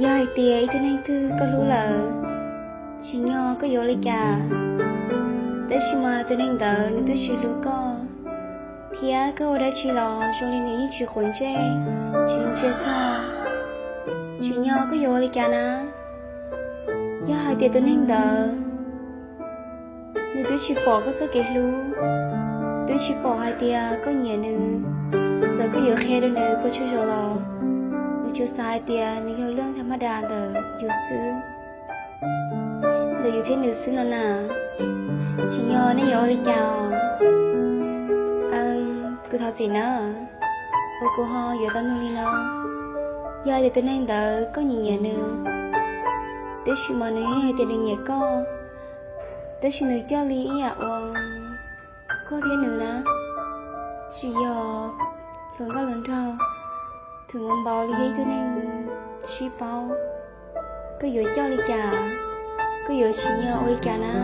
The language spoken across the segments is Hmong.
Yog hais tias ib tug neeg twg koj hlub lawm, tsim nyog koj yuav ua li cas, tab sis mas tus neeg ntawd nws twb tsis hlub koj, thiab koj ua dab tsi los zoo li nws yeej tsis quav ntsej, tsis ntsia txog, tsim nyog koj yuav ua li cas na? Yog hais tias tus neeg ntawd nws twb tsis pom koj txoj kev hlub, twb tsis pom hais tias koj nyiam nws, txawm koj yuav qhia rau nws puas tsawg zaus los nws tsuas xav hais tias nws yog lub nthab mab das ntawm yus xwb, ntawm yus thiab nws xwb no na. Tsim nyog nej yuav ua li cas os? Kuv thov txim na, uas kuv ho yuav tau nug li no. Yog hais tias tus neeg ntawd koj nyiam nyiam nws, tab sis mas nws yeej hais tias nws nyiam koj, tab sis nws coj li ib yam uas koj thiab nws na, tsis yog hluas nkauj hluas nraug, thwm npau li yog ib tug neeg sib paub, koj yuav coj li cas? Koj yuav tsim nyog ua li cas na?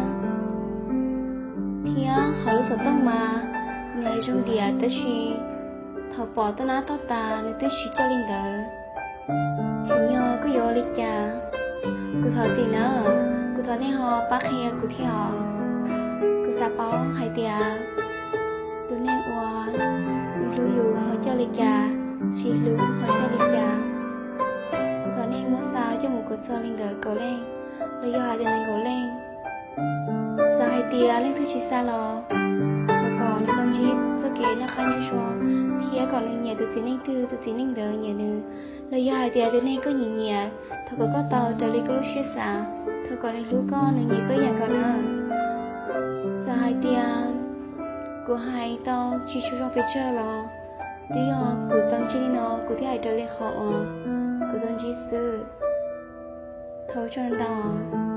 Thiab hauv lub xov tooj mas nws hais zoo diam, tab sis thaum pom toj nab toj tas nws twb tsis coj li ntawd. Tsim nyog koj yuav ua li cas? Kuv thov txim na, kuv thov nej ho pab qhia kuv thiab os. Kuv xav paub hais tias tus neeg uas nws hlub yus ho coj li cas, tsis hlub ho coj li cas. Kuv thov nej muab xa coj mus kuv txog li ntawd kaum leej, los yog hais tias nees nkaum leej. Txawm hais tias leej twg tsis xa los thov kom nws tau ntsib txoj kev noj qab nyob zoo, thiab kom nws nyiam tus txiv neej twg tus txiv neej ntawd nyiam nws. Los yog hais tias tus neeg koj nyiam nyiam, thov kom koj tau raws li koj lub siab xav, thov kom nws hlub koj, nws nyiam koj ib yam nkaus na. Txawm hais tias kuv hais tau tsis tshua zoo pes tsawg los twb yog kuv tau ntsib li no kuv thiaj hais raws li qhov uas kuv tau ntsib xwb. Thov ua tsaug ntau.